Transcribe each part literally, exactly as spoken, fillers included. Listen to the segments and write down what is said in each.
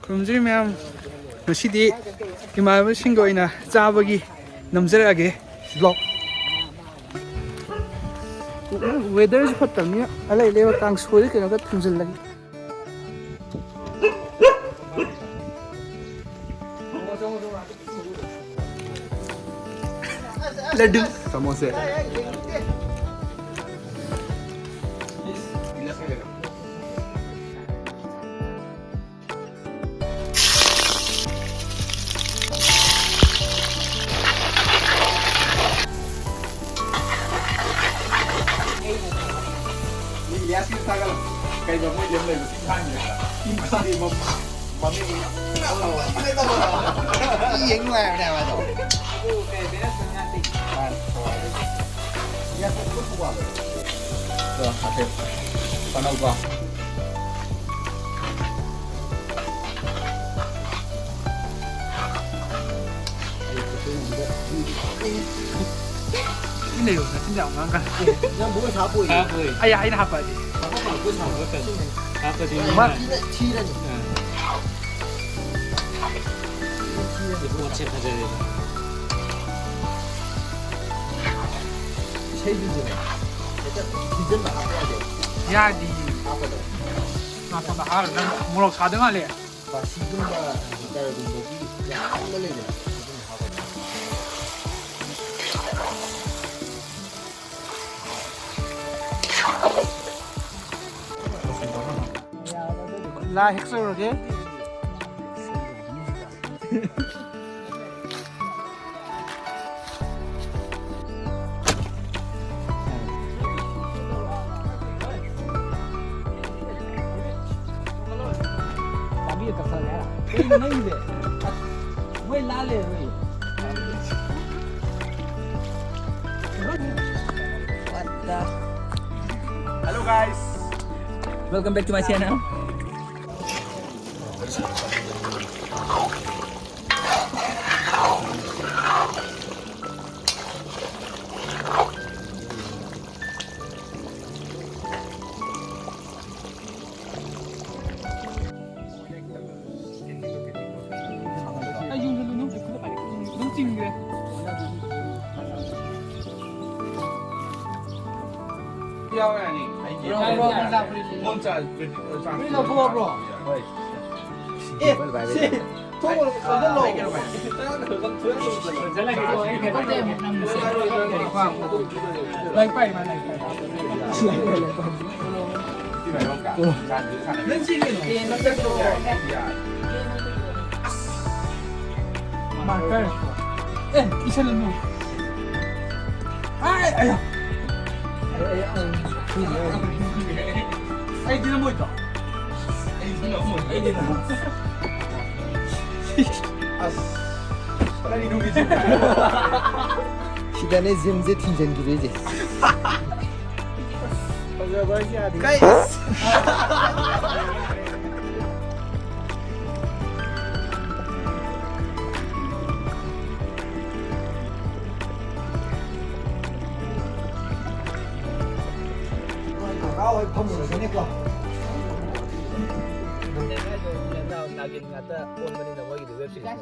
ꯈꯨꯔꯨꯝꯖꯔꯤ ꯃꯌꯥꯝ, ꯉꯁꯤꯗꯤ ꯏꯃꯥꯟꯅꯕꯁꯤꯡꯒ ꯑꯣꯏꯅ ꯆꯥꯕꯒꯤ ꯅꯝꯖꯔꯛꯑꯒꯦ vlog꯫ Weatherꯁꯨ ꯐꯠꯇꯕꯅꯤꯅ ꯑꯂꯩ ꯑꯂꯩꯕ ꯀꯥꯡꯁꯣꯏꯗ ꯀꯩꯅꯣ ꯈꯔ ꯊꯣꯡꯖꯤꯜꯂꯒꯦ꯫ ꯂꯗꯨ ꯁꯃꯣꯁꯦ꯫ ꯃꯤ ꯏꯂꯤꯌꯥꯁꯀꯤ ꯊꯥꯒꯠꯂꯣ꯫ ꯀꯩꯕ ꯃꯣꯏꯗꯤ ꯑꯃ ꯂꯩꯕ ꯁꯤ ꯈꯥꯡꯉꯤꯗ꯫ ꯏꯝꯐꯥꯜꯒꯤ ꯃ-, ꯃꯃꯤꯡ꯫ ꯌꯦꯡ ꯅꯨꯡꯉꯥꯏꯕꯅꯦ ꯍꯥꯏꯕ ꯑꯗꯣ꯫ ꯑꯗꯨ ꯀꯩ ꯕꯦꯔꯦꯁ ꯉꯥꯛꯇꯤ꯫ ꯃꯥꯅꯦ, ꯍꯣꯏ꯫ ꯏꯂꯤꯌꯥꯁꯀꯤ ꯐꯨꯠ ꯐꯨꯠ ꯋꯥꯡꯉꯦ꯫ ꯑꯗꯣ ꯍꯥꯏꯐꯦꯠ ꯐꯅꯧꯀꯣ꯫ ꯃꯤ ꯂꯩꯌꯣ, ꯅꯆꯤꯟ ꯌꯥꯝ ꯉꯥꯡꯒꯅꯨ꯫ ꯅꯪ ꯕꯣꯏ ꯁꯥ ꯄꯣꯏ꯫ ꯁꯥ ꯄꯣꯏ꯫ ꯑꯩ, ꯑꯩꯅ ꯍꯥꯞꯄꯛꯑꯗꯤ꯫ ꯍꯥꯞꯄꯛꯀꯅꯨ, ꯕꯣꯏ ꯁꯥ ꯍꯥꯞꯄꯛꯀꯅꯨ꯫ ꯍꯥꯞꯄꯗꯤ ꯃꯤ ꯃꯥ ꯍꯥꯏ꯫ ꯊꯤꯅ ꯊꯤꯔꯅꯤ꯫ ꯑꯥ꯫ ꯊꯤꯔꯅꯤ꯫ ꯄꯣꯠꯁꯦ ꯐꯖꯔꯦꯕ꯫ ꯏꯁꯩꯗꯨꯁꯨꯅꯦ, ꯍꯦꯛꯇ ꯊꯤꯖꯤꯟꯕ ꯍꯥꯞꯄ ꯌꯥꯗꯦ꯫ ꯌꯥꯗꯤ꯫ ꯍꯥꯞꯄꯗ꯫ ꯍꯥꯞꯄꯗ ꯍꯥꯞꯄꯗ ꯅꯪ ꯃꯣꯔꯣꯛ ꯁꯥꯗꯣꯏ ꯃꯥꯜꯂꯦ꯫ ꯕꯥꯁꯤꯒꯨꯝꯕ, ꯒꯤꯇꯔꯒꯨꯝꯕꯒꯤ ꯌꯥꯝ ꯀꯟꯕ ꯂꯩꯗꯅ, ꯑꯗꯨꯝꯕ ꯍꯥꯞꯄꯗ꯫ ꯂꯥꯏ ꯍꯦꯛꯆꯧꯔꯒꯦ꯫ ꯂꯝꯕꯤꯗ ꯀꯛꯊꯠꯂꯒꯦ ꯍꯥꯏꯔꯣ? ꯀꯩꯅꯣ ꯅꯪꯒꯤꯁꯦ? ꯃꯣꯏ ꯂꯥꯜꯂꯦ, ꯃꯣꯏ꯫ What the? Hello guys. Welcome back to my channel. ꯌꯥꯎꯔꯦ ꯌꯥꯅꯤ꯫ ꯐꯣꯟ ꯆꯥꯔꯖ, ꯆꯥꯔꯖ ꯐ꯭ꯔꯤ ꯂꯧꯊꯣꯛꯑꯕ꯭ꯔꯣ? ꯍꯣꯏ꯫ ꯑꯦ, ꯁꯤ ꯊꯣꯡ ꯂꯣꯟꯁꯤꯜꯂꯣ꯫ ꯂꯥꯏꯔꯤꯛ ꯄꯥꯏ ꯃꯥ ꯂꯥꯏꯔꯤꯛ ꯄꯥꯏ꯫ ꯅꯪ ꯁꯤ ꯀꯩꯅꯣ? ꯃꯥꯔꯀꯔ꯫ ꯑꯦ, ꯏꯁꯜꯂꯨꯅꯨ꯫ ꯑꯥꯏ, ꯑꯌꯥ꯫ ꯑꯩꯗꯤ ꯅꯝꯃꯣꯏꯗ꯭ꯔꯣ? ꯑꯩꯗꯤ ꯅꯝꯃꯣꯏ꯫ ꯑꯩꯗꯤ ꯅꯝꯃꯣꯏ꯫ ꯑꯁ꯫ ꯀꯔꯤꯅꯣ ꯃꯤꯁꯦ? ꯁꯤꯗꯅꯦ ꯖꯤꯝꯁꯦ ꯊꯤꯡꯖꯤꯟꯈꯤꯗꯣꯏꯁꯦ꯫ ꯐꯖꯕ ꯍꯥꯏꯁꯦ ꯌꯥꯗꯦ꯫ ꯀꯩ? ꯀꯀꯥ ꯍꯣꯏ ꯐꯝꯃꯨꯔꯁꯤꯅꯦꯀꯣ꯫ ꯅꯥꯒꯤꯟ ꯉꯥꯛꯇ ꯑꯣꯟꯕꯅꯤꯅ ꯃꯣꯏꯒꯤꯗꯤ ꯋꯦꯕ ꯁꯤꯔꯤꯁ꯫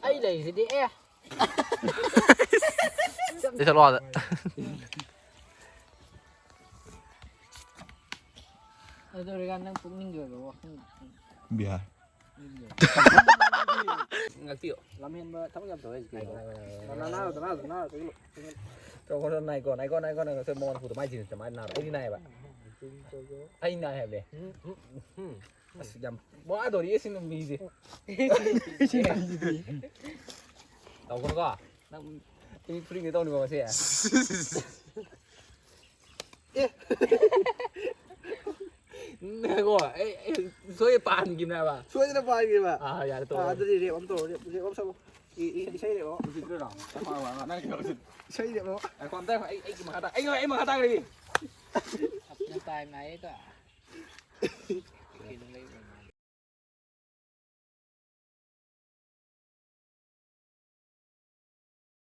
ꯑꯩ ꯂꯩꯔꯤꯁꯤꯗꯤ ꯑꯦ꯫ ꯆꯠꯂꯣ ꯑꯥꯗ꯫ ꯑꯗꯨ ꯑꯣꯏꯔꯒ ꯅꯪ ꯄꯨꯛꯅꯤꯡꯒꯤ ꯑꯣꯏꯕ ꯋꯥꯐꯝ꯫ ꯕꯤꯍꯥꯔ꯫ ꯉꯥꯛꯄꯤꯌꯣ꯫ ꯂꯝꯍꯦꯟꯕ ꯊꯕꯛ ꯌꯥꯝ ꯇꯧꯋꯦ ꯍꯧꯖꯤꯛꯀꯤ꯫ ꯉꯥꯏꯈꯣ, ꯉꯥꯏꯈꯣ, ꯉꯥꯏꯈꯣ, ꯉꯥꯏꯈꯣ꯫ ꯅꯅꯥ, ꯅꯅꯥ, ꯅꯅꯥ, ꯅꯅꯥ, ꯆꯪꯁꯤꯜꯂꯣ, ꯆꯪꯁꯤꯜꯂꯣ꯫ ꯇꯧꯈ꯭ꯔꯣ, ꯅꯥꯏꯀꯣ, ꯅꯥꯏꯀꯣ, ꯅꯥꯏꯀꯣ, ꯅꯥꯏꯀꯣ, ꯁꯦ ꯃꯉꯣꯟꯗ ꯐꯨꯗ ꯃꯥꯏ ꯖꯤꯟꯁꯇ ꯃꯥꯏ ꯅꯥꯔꯣ꯫ ꯑꯩꯗꯤ ꯅꯥꯏꯌꯦꯕ꯫ ꯑꯩ ꯅꯥꯏ ꯍꯥꯏꯕꯅꯦ꯫ ꯎꯝ, ꯎꯝ, ꯎꯝ꯫ ꯑꯁ, ꯌꯥꯝ ꯋꯥꯗꯧꯔꯤ ꯁꯤ ꯅꯨꯄꯤꯁꯦ꯫ ꯇꯧꯈ꯭ꯔꯣꯀꯣ꯫ ꯅꯪ ꯃꯤ ꯐꯨꯔꯤꯡꯒꯦ ꯇꯧꯅꯤꯀꯣ ꯉꯁꯤ꯫ ꯑꯦ꯫ ꯉꯥꯏꯈꯣ, ꯑꯩ, ꯑꯩ ꯁꯣꯏ ꯄꯥꯟꯈꯤꯕꯅꯦꯕ꯫ ꯁꯣꯏꯗꯅ ꯄꯥꯟꯈꯤꯕ? ꯑꯥ, ꯌꯥꯔꯦ, ꯇꯣꯛꯑꯣ꯫ ꯑꯥ, ꯑꯗꯨꯗꯤ ꯔꯦꯞ ꯑꯃ ꯇꯧꯔꯣ, ꯔꯦꯞ, ꯔꯦꯞ ꯑꯃ ꯁꯛꯂꯣ꯫ ꯏ-, ꯏ-, ꯏꯁꯩ ꯔꯦꯞ ꯑꯃ꯫ ꯍꯧꯖꯤꯛꯇꯨꯔꯣ? ꯅꯪ ꯍꯧꯖꯤꯛ꯫ ꯏꯁꯩ ꯔꯦꯞ ꯑꯃ꯫ ꯉꯥꯏꯈꯣ, ꯑꯝꯇ ꯉꯥꯏꯈꯣ, ꯑꯩ, ꯑꯩꯒꯤ ꯃꯈꯥ ꯇꯥ-, ꯑꯩ, ꯑꯩ ꯃꯈꯥ ꯇꯥꯈ꯭ꯔꯦ꯫ अपना टाइम आएगा।